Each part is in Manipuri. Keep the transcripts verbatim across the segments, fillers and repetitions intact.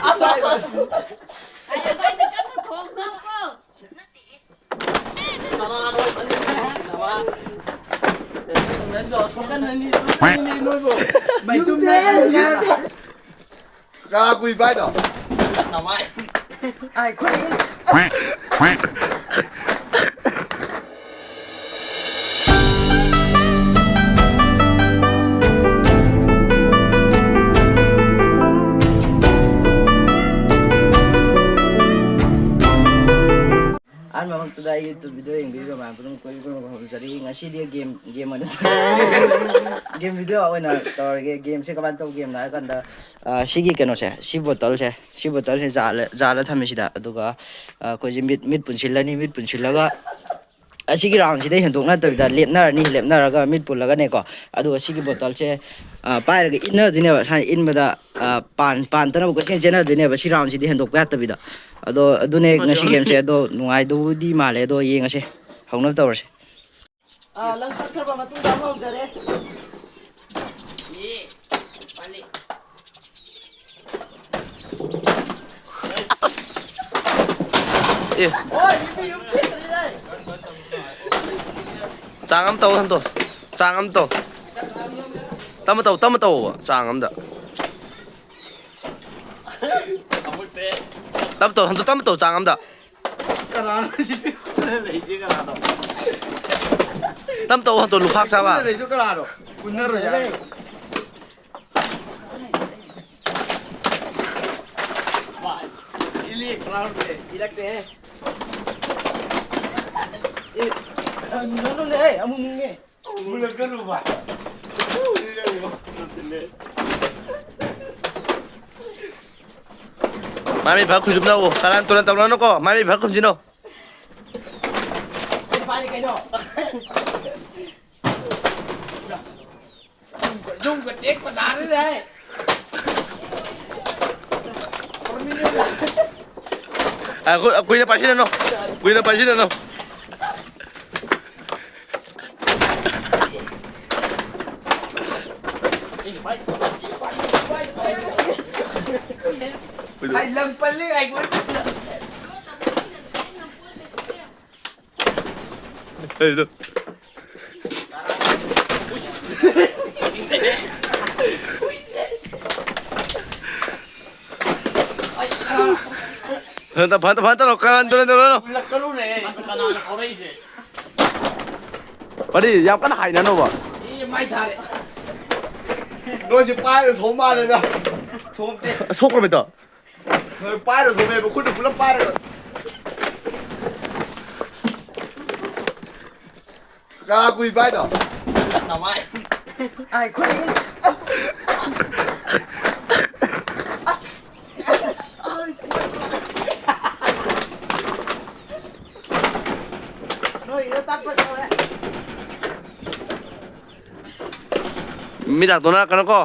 ꯑꯁ, ꯑꯁ, ꯑꯁ꯫ ꯃꯩ ꯇꯨꯝꯅ ꯀꯅꯥ ꯀꯨꯏ ꯄꯥꯏꯅꯣ? ꯑꯩꯈꯣꯏ꯫ ꯑꯍꯥꯟꯕꯃꯛꯇꯗ ꯑꯩ YouTube video ꯌꯦꯡꯕꯤꯔꯤꯕ ꯃꯌꯥꯝ ꯄꯨꯝꯅꯃꯛ ꯀꯣꯏꯕꯤ ꯀꯣꯏꯕ ꯍꯧꯖꯔꯤ꯫ ꯉꯁꯤꯗꯤ game, game ꯑꯣꯏꯅ game video ꯑꯣꯏꯅ ꯇꯧꯔꯒꯦ꯫ Gameꯁꯦ ꯀꯃꯥꯏꯅ ꯇꯧꯕ gameꯅꯣ ꯍꯥꯏꯔ ꯀꯥꯟꯗ, ꯑ, ꯁꯤꯒꯤ ꯀꯩꯅꯣꯁꯦ, ꯁꯤ bottleꯁꯦ, ꯁꯤ bottleꯁꯦ ꯖꯥꯜꯂ, ꯖꯥꯜꯂ ꯊꯝꯃꯦ ꯁꯤꯗ꯫ ꯑꯗꯨꯒ, ꯑ, ꯑꯩꯈꯣꯏꯁꯦ ꯃꯤꯠ, ꯃꯤꯠ ꯄꯨꯟꯁꯤꯜꯂꯅꯤ꯫ ꯃꯤꯠ ꯄꯨꯟꯁꯤꯜꯂꯒ ꯑꯁꯤꯒꯤ roundꯁꯤꯗꯩ ꯍꯦꯟꯗꯣꯛ ꯅꯠꯇꯕꯤꯗ ꯂꯦꯞꯅꯔꯅꯤ꯫ ꯂꯦꯞꯅꯔꯒ ꯃꯤꯠ ꯄꯨꯜꯂꯒꯅꯦꯀꯣ꯫ ꯑꯗꯨꯒ ꯁꯤꯒꯤ bottleꯁꯦ, ꯑ, ꯄꯥꯏꯔꯒ ꯏꯟꯅꯗꯣꯏꯅꯦꯕ꯫ ꯁꯨꯃꯥꯏꯅ ꯏꯟꯕꯗ, ꯑ, ꯄꯥꯟ, ꯄꯥꯟ ꯇꯅꯕ ꯀꯣꯏꯆꯦꯟ ꯆꯦꯟꯅꯗꯣꯏꯅꯦꯕ ꯁꯤ roundꯁꯤꯗꯤ ꯍꯦꯟꯗꯣꯛꯄ ꯌꯥꯗꯕꯤꯗ꯫ ꯑꯗꯣ ꯑꯗꯨꯅꯦ ꯉꯁꯤ gameꯁꯦ꯫ ꯑꯗꯣ ꯅꯨꯡꯉꯥꯏꯗꯧꯕꯨꯗꯤ ꯃꯥꯜꯂꯦ꯫ ꯑꯗꯣ ꯌꯦꯡꯉꯁꯦ꯫ ꯍꯧꯅꯕ ꯇꯧꯔꯁꯦ꯫ ꯑꯥ, ꯂꯪ ꯇꯠꯈ꯭ꯔꯕ ꯃꯇꯨꯡꯗ ꯑꯃ ꯍꯧꯖꯔꯦ꯫ ꯑꯦ꯫ ꯍꯣꯏ, ꯌꯨꯝꯗ ꯌꯨꯝ ꯊꯤꯟꯕꯅꯤꯅꯦ꯫ ꯆꯥꯡ ꯑꯃ ꯇꯧ, ꯍꯟꯗꯣ꯫ ꯆꯥꯡ ꯑꯃ ꯇꯧ꯫ ꯇꯞꯅ ꯇꯧ, ꯇꯞꯅ ꯇꯧꯑꯣꯕ, ꯆꯥꯡ ꯑꯃꯗ꯫ ꯇꯞ ꯇꯧ, ꯍꯟꯗꯣ, ꯇꯞ ꯇꯧ, ꯆꯥꯡ ꯑꯝꯗ꯫ ꯀꯅꯥꯅꯣ ꯁꯤꯗꯤ? ꯂꯩꯇꯦ, ꯀꯅꯥꯅꯣ? ꯇꯞ ꯇꯧ, ꯍꯟꯗꯣ, ꯂꯨꯈꯥꯛ ꯆꯥꯕ꯫ ꯂꯩꯗꯣ ꯀꯅꯥꯅꯣ? ꯎꯟꯅꯔꯣꯏ ꯌꯥꯔꯦ꯫ ꯏꯂꯤ, ꯀꯅꯥꯅꯣ? ꯏꯔꯛꯇꯦꯍꯦ꯫ ꯑꯦ, ꯀꯔꯤꯅꯣꯅꯦ? ꯑꯃꯨꯛ ꯅꯤꯡꯉꯦ꯫ ꯃꯥꯏ ꯃꯤꯠ ꯐꯔ ꯈꯨꯝꯖꯤꯟꯅꯧ꯫ ꯀꯔꯥꯟ ꯇꯨꯔꯥꯟ ꯇꯧꯅꯅꯨꯀꯣ꯫ ꯃꯥꯏ ꯃꯤꯠ ꯐꯔ ꯈꯨꯝꯖꯤꯟꯅꯧ꯫ ꯌꯨꯝꯒ ꯇꯦꯛꯄ ꯇꯥꯔꯦꯅꯦ꯫ ꯉꯥꯏꯈꯣ, ꯀꯨꯏꯅ ꯄꯥꯏꯁꯤꯟꯅꯅꯨ꯫ ꯀꯨꯏꯅ ꯄꯥꯏꯁꯤꯟꯅꯅꯨ꯫ ꯍꯥꯏ, ꯂꯪ ꯄꯜꯂꯤ ꯍꯥꯏꯕ꯫ ꯑꯩꯗꯣ꯫ ꯐꯖꯅ, ꯐꯖꯅ, ꯐꯖꯅ ꯇꯧꯔꯣ, ꯀꯔꯟ ꯇꯨꯔꯟ ꯇꯧꯔꯅꯨ꯫ ꯃꯨꯜꯂꯛꯀꯅꯨꯅꯦ꯫ ꯀꯅꯥꯅ ꯀꯧꯔꯛꯏꯁꯦ? ꯋꯥꯔꯤ ꯌꯥꯝ ꯀꯟꯅ ꯍꯥꯏꯅꯅꯣꯕ꯫ ꯏ, ꯃꯥꯏ ꯊꯥꯔꯦ꯫ ꯅꯣꯏꯁꯦ ꯄꯥꯏꯔ ꯊꯣꯝ ꯃꯥꯜꯂꯦꯗ꯫ ꯊꯣꯝꯗꯦ꯫ ꯁꯣꯛꯈ꯭ꯔꯕꯗꯣ? ꯅꯣꯏ ꯄꯥꯏꯔ ꯊꯣꯝꯃꯦꯕ, ꯈꯨꯠꯅ ꯄꯨꯂꯞ ꯄꯥꯏꯔꯒ꯫ ꯀꯅꯥ ꯀꯨꯏ ꯄꯥꯏꯅꯣ? ꯅꯃꯥꯏ꯫ ꯑꯥꯏ, ꯈꯨꯠ꯫ ꯅꯣꯏꯒꯤꯗꯣ ꯇꯞꯄ ꯇꯧꯔꯦ꯫ ꯃꯤ ꯂꯥꯛꯇꯣꯏꯅ ꯀꯩꯅꯣ ꯀꯣ꯫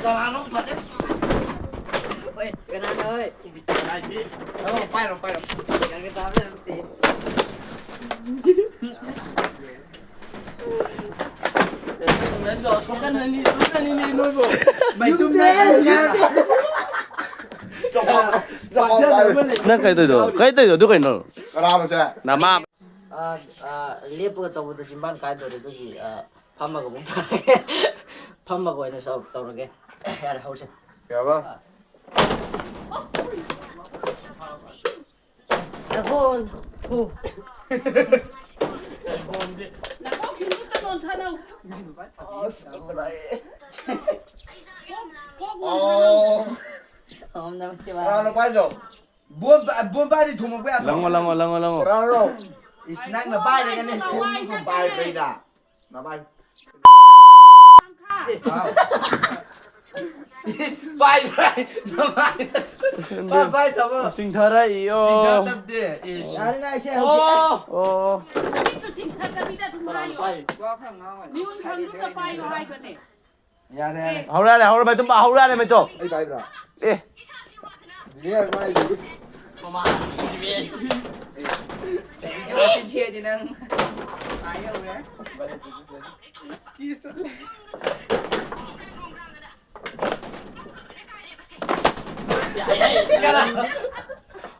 ꯀꯅꯥꯅꯣ ꯐꯖꯅ꯫ ꯍꯣꯏ, ꯀꯅꯥꯅꯣ, ꯍꯣꯏ? ꯄꯥꯏꯔꯣ, ꯄꯥꯏꯔꯣ꯫ ꯌꯥꯒꯦ ꯇꯥꯕ ꯌꯥꯔꯛꯇꯦ꯫ ꯃꯩ ꯇꯨꯝꯅ ꯅꯪ ꯀꯩ ꯇꯧꯗꯣ? ꯀꯩ ꯇꯧꯗꯣ? ꯑꯗꯨ ꯀꯩꯅꯣ? ꯀꯅꯥꯅꯣ ꯁꯦ? ꯅꯃꯥ꯫ ꯑꯥ, ꯑꯥ, ꯂꯦꯞꯄꯒ ꯇꯧꯕꯗꯣ ꯆꯤꯝꯕꯥꯟ ꯀꯥꯏꯗꯣꯔꯦ, ꯑꯗꯨꯒꯤ, ꯑꯥ, ꯐꯝꯃꯒ ꯑꯃꯨꯛ ꯐꯝꯃꯒ ꯑꯣꯏꯅ ꯇꯧ-, ꯇꯧꯔꯒꯦ꯫ ꯌꯥꯔꯦ, ꯍꯧꯁꯦ꯫ ꯀꯩ ꯍꯥꯏꯕ? ꯅꯈꯣꯟ꯫ ꯅꯀꯣꯛꯁꯤꯡꯗꯨ ꯆꯅꯣꯟ ꯊꯥꯅꯧ꯫ ꯑꯁ, ꯀꯣꯛ ꯅꯥꯏꯌꯦ꯫ ꯀꯣꯛ, ꯀꯣꯛ ꯅꯣꯟ ꯊꯥꯅꯧ꯫ ꯑꯣ꯫ ꯑꯣꯝ ꯅꯃ ꯁꯤꯋꯥꯌ꯫ ꯀꯅꯥꯅꯣ ꯄꯥꯏꯗꯣ? ꯕꯣꯝ ꯄꯥ-, ꯕꯣꯝ ꯄꯥꯏꯔꯤ ꯊꯣꯝꯃꯛꯄ ꯌꯥꯗ꯭ꯔꯣ? ꯂꯪꯉꯣ, ꯂꯪꯉꯣ, ꯂꯪꯉꯣ, ꯂꯪꯉꯣ꯫ ꯀꯅꯥꯅꯣ? ꯏꯁ, ꯅꯪꯅ ꯄꯥꯏꯔꯒꯅꯦ, ꯊꯣꯝꯃꯤꯒꯨꯝ ꯄꯥꯏꯕ꯭ꯔꯥ ꯑꯩꯅ? ꯅꯃꯥꯏ꯫ ꯄꯥꯏ, ꯄꯥꯏ, ꯅꯃꯥꯏ꯫ ꯄꯥꯏ, ꯄꯥꯏ, ꯊꯝꯃꯣ꯫ ꯆꯤꯡꯊꯔꯛꯏꯌꯣ꯫ ꯆꯤꯡꯊꯗꯕꯗꯤ꯫ ꯏꯁ꯫ ꯌꯥꯔꯦ, ꯅꯪ ꯑꯩꯁꯦ ꯍꯧꯖꯤꯛ ꯑꯣ꯫ ꯑꯣ꯫ ꯃꯤꯠꯇꯨ ꯆꯤꯡꯊꯗꯕꯤꯗ ꯑꯗꯨꯝ ꯄꯥꯏꯌꯣ꯫ ꯄꯥꯏ꯫ ꯃꯤꯍꯨꯟ ꯊꯥꯡꯗꯨꯒ ꯄꯥꯏꯌꯣ ꯍꯥꯏꯕꯅꯦ꯫ ꯌꯥꯔꯦ, ꯌꯥꯔꯦ꯫ ꯍꯧꯔꯛꯑꯅꯦ, ꯍꯧꯔꯛꯑꯅꯦ, ꯃꯩꯇꯣꯝꯕ, ꯍꯧꯔꯛꯑꯅꯦ, ꯃꯩꯇꯣꯝ꯫ ꯑꯩ ꯄꯥꯏꯕ꯭ꯔꯥ? ꯑꯦ꯫ ꯔꯤꯌꯦꯜ ꯃꯥꯏ ꯂꯤꯕꯤꯁ꯫ ꯃꯃꯥ ꯁꯤꯔꯦ꯫ ꯃꯆꯤꯟ ꯊꯤꯔꯗꯤ ꯅꯪ꯫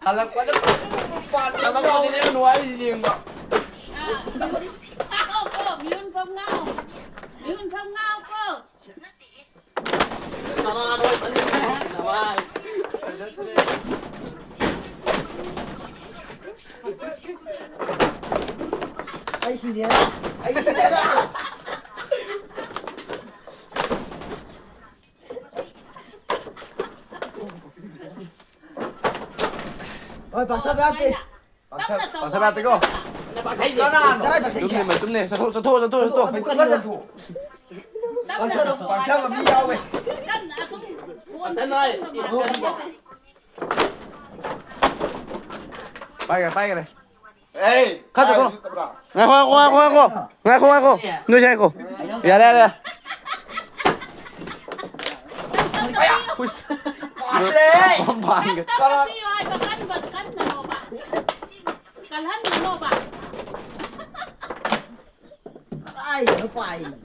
ꯍꯜꯂꯛꯄꯗ ꯄꯥꯟ ꯍꯜꯂꯛꯄꯗꯅꯦ ꯅꯨꯡꯉꯥꯏꯔꯤꯁꯤ ꯌꯦꯡꯕ꯫ ꯉꯥꯎ ꯀꯣ, ꯃꯤꯍꯨꯟ ꯐꯝ ꯉꯥꯎ꯫ ꯃꯤꯍꯨꯟ ꯐꯝ ꯉꯥꯎ ꯀꯣ꯫ ꯑꯩ ꯁꯤꯔꯦꯗ꯫ ꯑꯩ ꯁꯤꯔꯦꯗ꯫ ꯍꯣꯏ, ꯄꯥꯛꯊꯕ ꯌꯥꯗꯦ꯫ ꯄꯥꯛꯊ-, ꯄꯥꯛꯊꯕ ꯌꯥꯗꯦꯀꯣ꯫ ꯀꯅꯥꯅꯣ? ꯀꯗꯥꯏ ꯄꯥꯛꯊꯩꯁꯦ? ꯇꯨꯝꯅꯦ, ꯃ-, ꯇꯨꯝꯅꯦ꯫ ꯆꯠꯊꯣꯛ, ꯆꯠꯊꯣꯛ, ꯆꯠꯊꯣꯛ, ꯆꯠꯊꯣꯛ꯫ ꯑꯗꯨ ꯀꯔꯤꯅꯣ ꯑꯗꯨ? ꯄꯥꯛꯊꯕ ꯃꯤ ꯌꯥꯎꯋꯦ꯫ ꯄꯥꯏꯈ꯭ꯔꯦ, ꯄꯥꯏꯈ꯭ꯔꯦ꯫ ꯑꯦ, ꯈꯔ ꯆꯠꯊꯣꯛ꯫ ꯍꯥꯏ, ꯎꯁꯤꯠꯇꯕ꯭ꯔꯥ? ꯉꯥꯏꯈꯣ, ꯉꯥꯏꯈꯣ, ꯉꯥꯏꯈꯣ, ꯉꯥꯏꯈꯣ꯫ ꯉꯥꯏꯈꯣ, ꯉꯥꯏꯈꯣ꯫ ꯅꯣꯏꯁꯦ ꯉꯥꯏꯈꯣ꯫ ꯌꯥꯔꯦ, ꯌꯥꯔꯦ꯫ ꯍꯨꯏꯁ꯫ ꯄꯥꯜꯂꯦ꯫ ꯃꯄꯥꯟꯒ꯫ ꯀꯟꯕ ꯄꯤꯌꯨ ꯍꯥꯏꯕ, ꯀꯟꯕ, ꯀꯟꯅꯅꯣꯕ꯫ ꯀꯜꯍꯟꯒꯅꯣꯕ꯫ ꯀꯗꯥꯏꯗꯅꯣ ꯄꯥꯏꯔꯤꯁꯦ?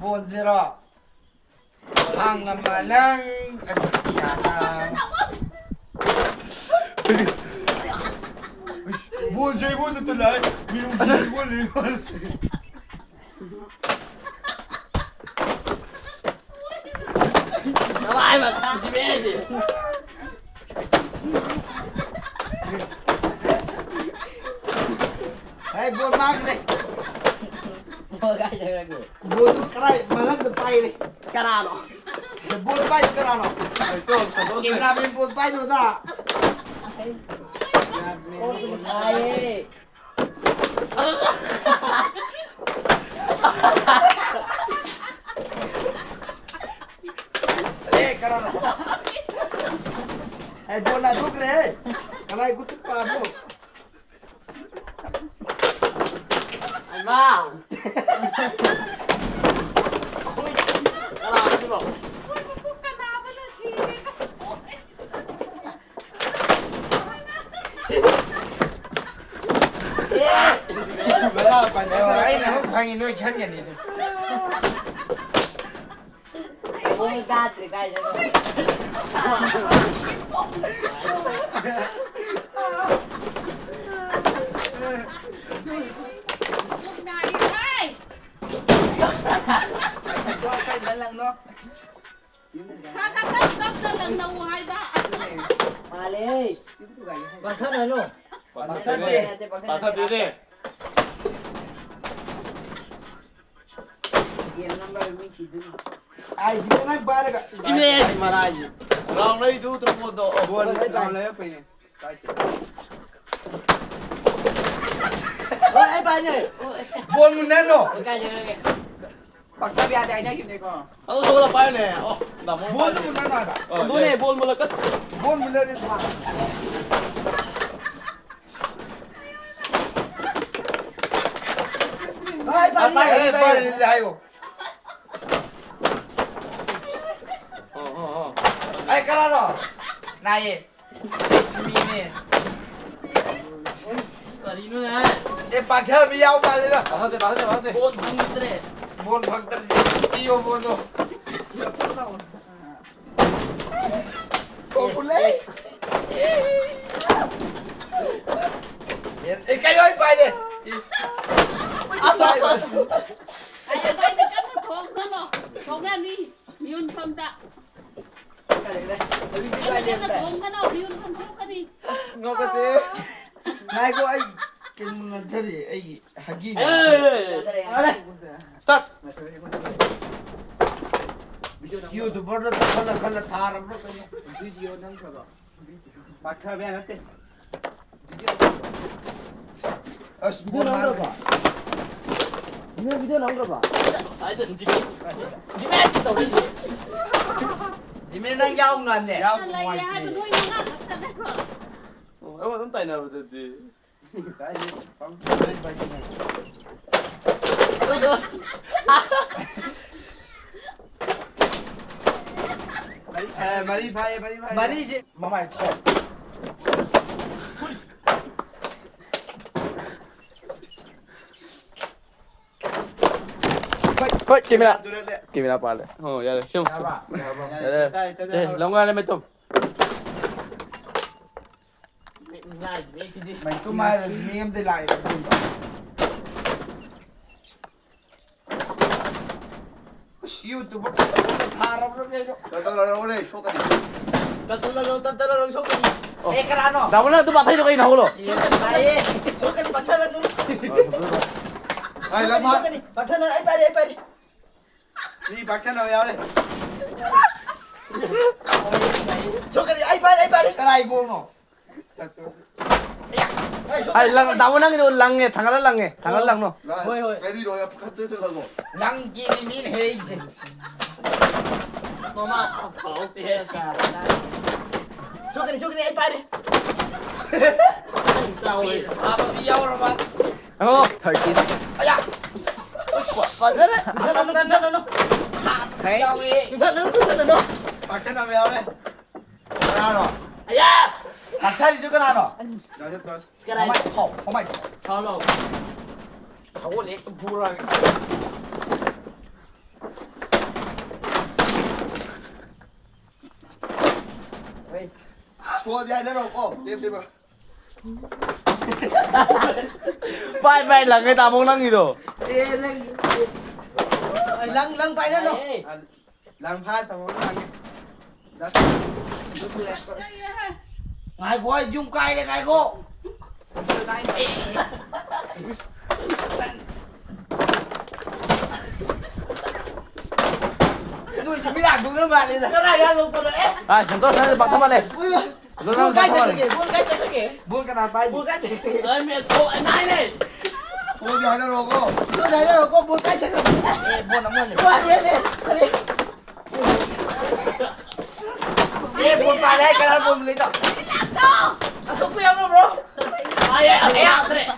ꯕꯣꯟꯁꯤꯔꯣ? ꯍꯥꯡꯉꯝꯕ ꯅꯪ ꯑꯗꯨꯗꯤ ꯌꯥꯔꯦ꯫ ꯕꯣꯟꯁꯦ ꯑꯩꯉꯣꯟꯗ ꯇꯜꯂꯦ ꯍꯥꯏ꯫ ꯃꯤꯔꯨꯝꯁꯦ ꯑꯩꯉꯣꯟꯗ, ꯑꯩꯉꯣꯟꯗ꯫ ꯅꯃꯥꯏ ꯃꯊꯥꯁꯤꯗꯤ ꯑꯩꯗꯤ꯫ ꯍꯦ, ꯕꯣꯜ ꯃꯥꯡꯈ꯭ꯔꯦ꯫ ꯕꯣꯜ ꯀꯥꯏ ꯆꯠꯈ꯭ꯔꯒꯦ? ꯕꯣꯜꯗꯨ ꯀꯔꯥꯏ ꯃꯅꯨꯡꯗ ꯄꯥꯏꯔꯦ? ꯀꯅꯥꯅꯣ? ꯕꯣꯜ ꯄꯥꯏꯗꯨ ꯀꯅꯥꯅꯣ? ꯀꯦꯃꯦꯔꯥꯃꯦꯟ ꯕꯣꯜ ꯄꯥꯏꯗꯨꯗ꯫ ꯀꯣꯛꯇꯨ ꯊꯥꯏꯌꯦ꯫ ꯑꯦ, ꯀꯅꯥꯅꯣ? ꯑꯩ ꯕꯣꯜ ꯂꯥꯟꯊꯣꯛꯈ꯭ꯔꯦ꯫ ꯀꯅꯥꯏ ꯈꯨꯠꯇ ꯄꯥꯕꯅꯣ? ꯍꯩꯃꯥ! ꯀꯅꯥꯅꯣ ꯁꯤꯕꯣ? ꯑꯩꯅ ꯑꯃꯨꯛ ꯐꯪꯉꯤ, ꯅꯣꯏ ꯈꯪꯒꯅꯤ ꯑꯗꯨ꯫ ꯃꯣꯏ ꯇꯥꯗ꯭ꯔꯤ ꯀꯥꯏꯗꯅꯣ꯫ ꯄꯨꯛ ꯅꯥꯔꯤ ꯍꯥꯏ꯫ ꯀꯩ ꯃꯂꯪꯅꯣ? ꯈꯔ ꯈꯔ ꯇꯞ ꯇꯞꯅ ꯂꯪꯅꯧ ꯍꯥꯏꯕ꯫ ꯃꯥꯜꯂꯦ꯫ ꯄꯥꯊꯠꯍꯜꯂꯣ꯫ ꯄꯥꯊꯠꯇꯦ꯫ ꯄꯥꯊꯠꯇꯦ꯫ ꯒꯦꯝ ꯅꯝꯕꯔ ꯃꯤ ꯁꯤꯗꯨꯅꯤ꯫ ꯑꯥꯏ ꯖꯤ ꯅꯪ ꯄꯥꯏꯔꯒ꯫ ꯖꯤꯃꯦ꯫ ꯃꯔꯥꯏꯁꯦ꯫ ꯔꯥꯎꯟ ꯂꯩꯗꯨ ꯇ꯭ꯔꯣꯄꯣꯗꯣ꯫ ꯕꯣꯜ ꯔꯥꯎꯟ ꯂꯩꯔꯛꯄꯩꯅꯦ꯫ ꯍꯣꯏ, ꯑꯩ ꯄꯥꯏꯅꯦ꯫ ꯕꯣꯜ ꯃꯨꯟꯅꯅꯣ꯫ ꯄꯥꯏꯖꯔꯒꯦ꯫ ꯄꯥꯛꯊꯕ ꯌꯥꯗꯦ ꯍꯥꯏꯅꯈꯤꯕꯅꯦꯀꯣ꯫ ꯑꯗꯨ ꯊꯣꯛꯂ ꯄꯥꯏꯌꯨꯅꯦ꯫ ꯑꯣ, ꯗꯥꯃꯣ ꯕꯣꯜꯗꯨ ꯄꯥꯏꯌꯨꯅꯦ꯫ ꯃꯨꯟꯅꯅꯣ ꯍꯥꯏꯕ꯫ ꯑꯣ, ꯑꯗꯨꯅꯦ, ꯌꯥꯏ꯫ ꯕꯣꯜ ꯃꯨꯜꯂꯛꯀ-, ꯕꯣꯜ ꯃꯨꯜꯂꯗꯤ꯫ ꯍꯣꯏ, ꯄꯥꯏꯔꯦ, ꯄꯥꯏꯔꯦ, ꯄꯥꯏꯔꯦ꯫ ꯄꯥꯏꯔꯦ ꯍꯥꯏꯌꯣ꯫ ꯑꯣ, ꯑꯣ, ꯑꯣ꯫ ꯑꯩ ꯀꯅꯥꯅꯣ? ꯅꯥꯏꯌꯦ꯫ ꯃꯤꯅꯦ꯫ ꯀꯔꯤꯅꯣꯅꯦ? ꯑꯦ, ꯄꯥꯛꯊꯕꯤ ꯌꯥꯎ ꯃꯥꯜꯂꯦꯗ꯫ ꯄꯥꯛꯊꯗꯦ, ꯄꯥꯛꯊꯗꯦ, ꯄꯥꯛꯊꯗꯦ꯫ ꯕꯣꯜ ꯐꯪꯈꯤꯗ꯭ꯔꯦ꯫ ꯕꯣꯜ ꯐꯪꯗ꯭ꯔꯗꯤ ꯄꯤꯌꯣ ꯕꯣꯜꯗꯣ꯫ ꯊꯣꯛꯄ ꯂꯩ꯫ ꯑꯦ, ꯑꯦ, ꯀꯩꯅꯣ ꯑꯩ ꯄꯥꯏꯔꯦ꯫ ꯑꯁ, ꯑꯁ, ꯑꯁ꯫ ꯑꯩ ꯀꯟꯅ ꯊꯣꯡꯒꯅꯣ꯫ ꯊꯣꯡꯒꯅꯤ꯫ ꯌꯣꯟꯐꯝꯗ꯫ ꯀꯟꯅ ꯀꯟꯅ ꯊꯣꯡꯒꯅꯣ꯫ ꯌꯣꯟꯐꯝ ꯁꯣꯛꯀꯅꯤ꯫ ꯉꯥꯎꯒꯠꯇꯦ꯫ ꯉꯥꯏꯈꯣ, ꯑꯩ ꯀꯩꯅꯣ ꯅꯠꯊꯔꯤ꯫ ꯑꯩꯒꯤ ꯍꯒꯤ ꯑꯦ! ꯌꯥꯗꯔꯦ, ꯌꯥꯗꯔꯦ꯫ ꯁ꯭ꯇꯥꯔꯠ! ꯌꯨꯇꯨꯕꯔꯗ ꯈꯜꯂ ꯈꯜꯂ ꯊꯥꯔꯕ꯭ꯔꯥ ꯀꯩꯅꯣ? ꯚꯤꯗꯤꯑꯣ ꯅꯝꯈ꯭ꯔꯕꯣ? ꯄꯥꯛꯊꯕ ꯌꯥ ꯅꯠꯇꯦ꯫ ꯑꯁ, ꯚꯤꯗꯤꯑꯣ ꯕꯣꯜ ꯅꯝꯈ꯭ꯔꯕꯣ? ꯃꯥꯔꯦ꯫ ꯅꯣꯏ ꯚꯤꯗꯤꯑꯣ ꯅꯝꯈ꯭ꯔꯕꯣ? ꯖꯤꯃꯦ ꯇꯧꯔꯤꯁꯦ꯫ ꯖꯤꯃꯦ ꯅꯪ ꯌꯥꯎꯅꯅꯦ꯫ ꯌꯥꯎ ꯂꯩꯌꯦ ꯍꯥꯏꯕ ꯅꯨꯡꯉꯥꯏꯇꯦ꯫ ꯅꯣꯏ ꯃꯉꯥ ꯈꯛꯇꯅꯦꯀꯣ꯫ ꯑꯣ, ꯑꯩꯉꯣꯟꯗ ꯑꯗꯨꯝ ꯇꯥꯏꯅꯕꯗꯗꯤ꯫ ꯃꯔꯤ, ꯑꯦ, ꯃꯔꯤ ꯐꯥꯏꯌꯦ, ꯃꯔꯤ ꯐꯥꯏꯌꯦ꯫ ꯃꯔꯤꯁꯦ ꯃꯃꯥꯏ ꯊꯣꯛ꯫ ꯍꯣꯏ, ꯀꯦꯃꯦꯔꯥ꯫ ꯀꯦꯃꯦꯔꯥ ꯄꯥꯜꯂꯦ꯫ ꯑꯣ, ꯌꯥꯔꯦ, ꯁꯦꯝꯃꯨ, ꯁꯦꯝꯃꯨ꯫ ꯌꯥꯔꯦ꯫ ꯁꯦ, ꯂꯧꯉꯥ ꯂꯩꯃꯩ ꯇꯨꯝ꯫ ꯃꯩꯇꯨꯝ ꯍꯥꯏꯔꯁꯨ ꯃꯤ ꯑꯝꯗꯤ ꯂꯥꯛꯑꯦ꯫ ꯑꯁ, YouTubeꯇ ꯊꯥꯔꯕ꯭ꯔꯥ ꯀꯩꯅꯣ? ꯀꯟꯇ꯭ꯔꯣꯜ ꯂꯧꯔꯛꯎꯅꯦ, ꯁꯣꯛꯀꯅꯤ꯫ ꯀꯟꯇ꯭ꯔꯣꯜ ꯂꯧꯔꯛꯎ, ꯀꯟꯇ꯭ꯔꯣꯜ ꯂꯧꯔꯛꯎ, ꯁꯣꯛꯀꯅꯤ꯫ ꯑꯦ, ꯀꯅꯥꯅꯣ? ꯗꯥ ꯃꯣꯅ ꯑꯗꯨ ꯄꯥꯊꯩꯗꯣ ꯀꯩꯅꯣ, ꯍꯧꯒꯠꯂꯣ꯫ ꯁꯣꯛꯀꯅꯤ, ꯇꯥꯏꯌꯦ꯫ ꯁꯣꯛꯀꯅꯤ, ꯄꯠꯊꯔꯅꯨ꯫ ꯑꯩ ꯁꯣꯛꯀꯅꯤ, ꯂꯝꯍꯥ-, ꯁꯣꯛꯀꯅꯤ꯫ ꯄꯠꯊꯔꯅꯨ, ꯑꯩ ꯄꯥꯏꯔꯦ, ꯑꯩ ꯄꯥꯏꯔꯦ꯫ ꯃꯤ ꯄꯠꯊꯅꯕ ꯌꯥꯎꯔꯦ꯫ ꯁꯣꯛꯀꯅꯤ, ꯑꯩ ꯄꯥꯏꯔꯦ, ꯑꯩ ꯄꯥꯏꯔꯦ꯫ ꯀꯅꯥꯏ ꯒꯣꯜꯅꯣ? ꯑꯩ ꯂꯪ-, ꯇꯥꯃꯣ ꯅꯪꯒꯤꯗꯣ ꯂꯪꯉꯦ, ꯊꯥꯡꯒꯠꯂ ꯂꯪꯉꯦ, ꯊꯥꯡꯒꯠꯂ ꯂꯪꯅꯣ꯫ ꯍꯣꯏ, ꯍꯣꯏ꯫ ꯀꯔꯤꯅꯣ, ꯌꯥꯝ ꯈꯠꯆ-, ꯆꯠꯂꯕꯣ? ꯂꯪꯒꯤꯅꯤ ꯃꯤꯅ ꯍꯦꯛꯏꯁꯦ꯫ ꯃꯃꯥ ꯐꯥꯎꯇꯦ꯫ ꯁꯣꯛꯀꯅꯤ, ꯁꯣꯛꯀꯅꯤ, ꯑꯩ ꯄꯥꯏꯔꯦ꯫ ꯆꯥꯎꯋꯦ꯫ ꯐꯥꯕ ꯃꯤ ꯌꯥꯎꯔꯕ? ꯍꯜꯂꯣ꯫ Thirteen꯫ ꯑꯌꯥ! ꯐꯖꯔꯦ꯫ ꯃꯨꯊꯠꯂꯅꯨ, ꯃꯨꯊꯠꯂꯅꯨ꯫ ꯌꯥꯎꯋꯦ꯫ ꯃꯨꯊꯠꯂꯅꯨ, ꯃꯨꯊꯠꯂꯅꯨ꯫ ꯄꯥꯏꯁꯟꯅꯕ ꯌꯥꯎꯔꯦ꯫ ꯀꯅꯥꯅꯣ? ꯑꯌꯥ! ꯀꯛꯊꯔꯤꯗꯨ ꯀꯅꯥꯅꯣ? ꯀꯅꯥ? ꯍꯣꯃꯥꯏ ꯐꯥꯎ, ꯍꯣꯃꯥꯏ ꯐꯥꯎ꯫ ꯊꯥꯎ ꯂꯥꯎ꯫ ꯍꯧꯒꯠꯂꯦ, ꯍꯦꯛꯇ ꯐꯨꯔꯒ꯫ ꯁꯣꯗꯤ ꯍꯥꯏꯅꯔꯣꯀꯣ, ꯂꯦꯞ ꯂꯦꯞꯄ꯫ ꯄꯥꯏ ꯄꯥꯏ ꯂꯪꯉꯦ ꯇꯥꯃꯣ ꯅꯪꯒꯤꯗꯣ꯫ ꯑꯦ, ꯅꯪ꯫ ꯂꯪ, ꯂꯪ ꯄꯥꯏꯅꯔꯣ꯫ ꯂꯪ ꯐꯥ ꯇꯧꯔꯒ ꯂꯪ꯫ ꯉꯥꯏꯈꯣ, ꯑꯩ ꯌꯨꯝ ꯀꯥꯏꯔꯦ, ꯉꯥꯏꯈꯣ꯫ ꯅꯣꯏꯁꯦ ꯃꯤ ꯂꯥꯛꯇꯧꯅ ꯃꯥꯜꯂꯦꯗ꯫ ꯀꯗꯥꯏ ꯂꯥꯛꯂꯧꯕꯅꯣ, ꯑꯦ? ꯑꯥ, ꯁꯟꯇꯣꯁ, ꯅꯪ ꯄꯥꯊ ꯃꯥꯜꯂꯦ꯫ ꯕꯣꯜ ꯀꯥꯏ ꯆꯠꯈ꯭ꯔꯒꯦ? ꯕꯣꯜ ꯀꯥꯏ ꯆꯠꯈ꯭ꯔꯒꯦ? ꯕꯣꯜ ꯀꯅꯥ ꯄꯥꯏꯅꯤ? ꯕꯣꯜ ꯀꯥꯏ ꯆꯠꯈ꯭ꯔꯒꯦ? ꯑꯩ ꯃꯦꯠ ꯊꯣꯛ-, ꯑꯩ ꯍꯥꯏꯔꯦ꯫ ꯕꯣꯜꯗꯤ ꯍꯥꯏꯅꯔꯛꯑꯣꯀꯣ꯫ ꯕꯣꯜ ꯍꯥꯏꯅꯔꯛꯑꯣꯀꯣ, ꯕꯣꯜ ꯀꯥꯏ ꯆꯠꯈ꯭ꯔꯒꯦ? ꯑꯦ, ꯕꯣꯜ ꯑꯃꯅꯦ꯫ ꯕꯣꯜ ꯍꯥꯏꯔꯦ, ꯍꯥꯏꯔꯦ꯫ ꯑꯦ, ꯕꯣꯜ ꯄꯥꯏꯔꯦ, ꯍꯥꯏ ꯀꯅꯥ ꯕꯣꯜ ꯂꯩꯗꯣ?